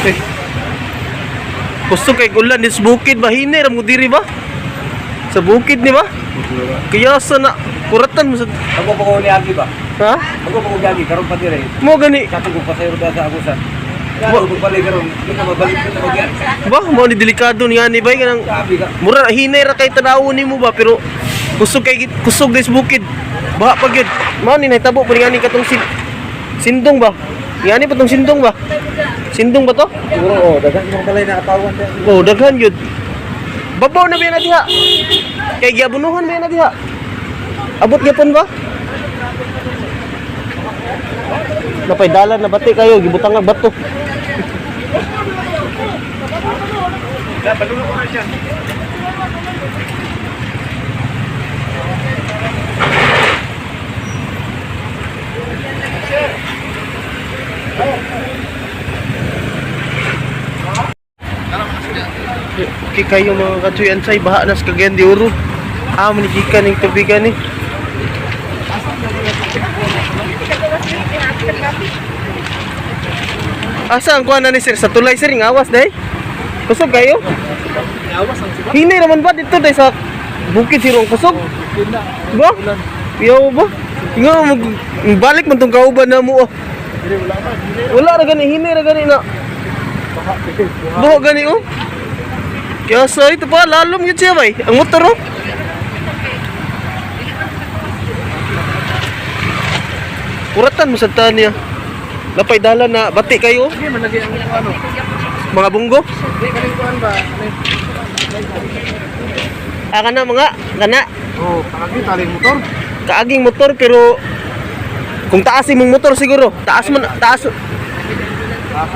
Eh. Kusog kay ulan is bukid ba, hinay ra mo diri ba? Sa bukid ni ba? Kaya sa na kuratan mo sa Ako pa ko ni Agi ba? Ha? Ako pa ko ni Agi karon pa dire. Mo gani. Katong ko pasayro da sa Agusan. Kaya ko balik karon, di ka mabalik ko nagyan. Ba, mo ni delikado niya ni bay kanang Sabi ka. mura hinay ra kay tanawon nimo ba, pero kusog kay kusog des bukid. Baha pa gyud. Mao ni nahitabo pa ni katong sindong ba? Ngani pa tong sindong ba? Sindong ba to? Siguro oh, daghan mga balay na apawan da. Oh, daghan gyud. Babaw na ba na diha? Kay giabunuhan ba na diha? Abot gyapon ba? Napay dalan na bati kayo, gibutang ang bato. Da balulo ko na siya. Okay kayo mga kachoy ansay, baha na sa Cagayan de Oro. Ah, manigikan ning tubigan ni. Asa ang kuha na ni sir? Sa tulay sir, ng awas day. Kusog kayo? Awas ang siba. Hinay naman ba dito day sa bukid siro ang kusog? Ba? Iyaw ba? Nga mag balik man tong kauban na mo. Oh. Dili wala pa. Wala ra gani, hinay ra gani na. Buho gani oh. Kaya sa ito pa lalom gyud siya bay. Ang motor oh. Kuratan mo sa niya. Lapay dala na bati kayo Sige man lagi ang ano. mga bunggo. Di kaning kuan ba? Ah, kana mga kana Oh, kaagi taling motor. Kaaging motor, pero kung taas imong motor siguro, taas man taas. Ah,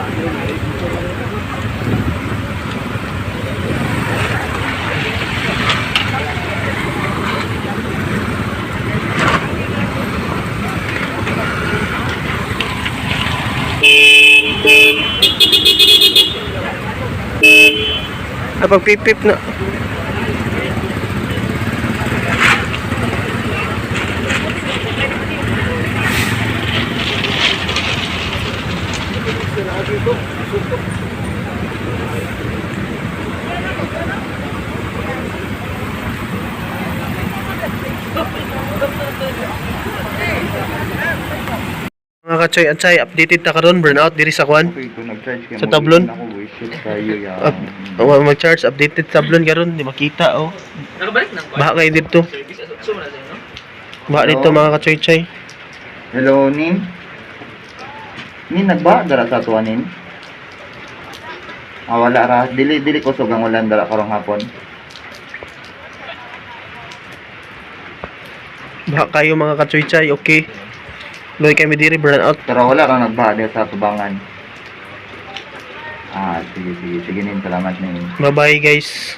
pagpipip na. Mga kachoy anchay, updated ta karon, burnout diri sa kwan. Okay, kung nag-charge ka Sa tablon? Ako, wasted kayo yan. Up, wa mag-charge, updated tablon karon, di makita oh. Nakabalik ng Baha kayo dito. Service, so na sa'yo, no? Baha dito mga kachoy-chay. Hello, Nin? Nin, nagba? Dara sa tuwa, Nin? Ah, wala ra. Dili, dili ko sugang ulan dara karong hapon. Baha kayo mga kachoy-chay, okay. Loy kami diri burnout. Pero wala ra nagbaha dito sa tubangan. Ah, sige, sige. Sige, Nin. Salamat, Nin. Bye-bye guys.